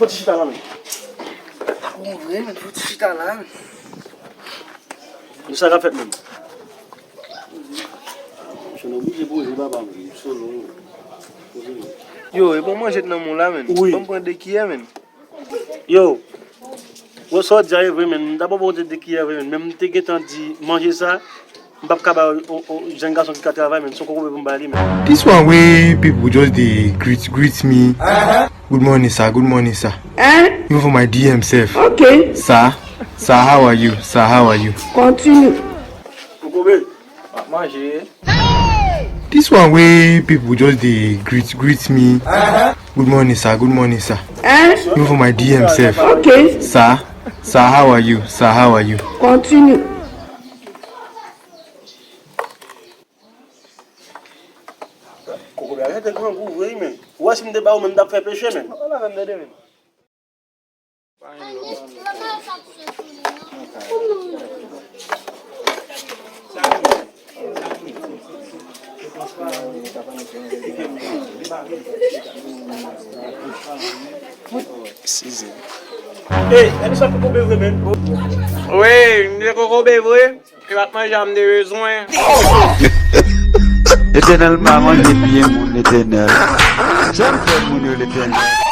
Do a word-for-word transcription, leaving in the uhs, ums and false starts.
Fò ti chita la, men. Bon, vre, men, fò ti chita la, men. Sa k ap fèt menm? Monchè, nou oblije poze, papa, men. Solo. Poze, men. Yo, e bon manje t nan men w la, men. Wi. Ban m pran de kiyè, men. Yo, wè sa w di a e vre, men. M ta pran bon de kiyè, vre, men. Men m te gentan di manje sa, m p ap ka ba yon, yon, yon jèn gason ki ka travay, men. Se yon kokobe pou m ba li, men. This one wey people just dey greet, greet me. Good morning, sir. Good morning, sir. Hein? Even for my D M sef. Okay. Sir, sir, how are you? Sir, how are you? Continue. Kokobe. M ap manje. This one wey people just dey greet, greet me. Good morning, sir. Good morning, sir. Hein? Even for my D M sef. Okay. Sir, sir, how are you? Sir, how are you? Continue. Kokobe a rete grangou vre, men. Ou wè si m te ba ou, men m t ap fè peche, men. Size. Ey, epi sa kokobe vre, men. Wi, m te kokobe vre. E pa t manje a m te bezwen. Letènèl pa manje pye moun, Letènèl. Janm fè moun yo, Letènèl.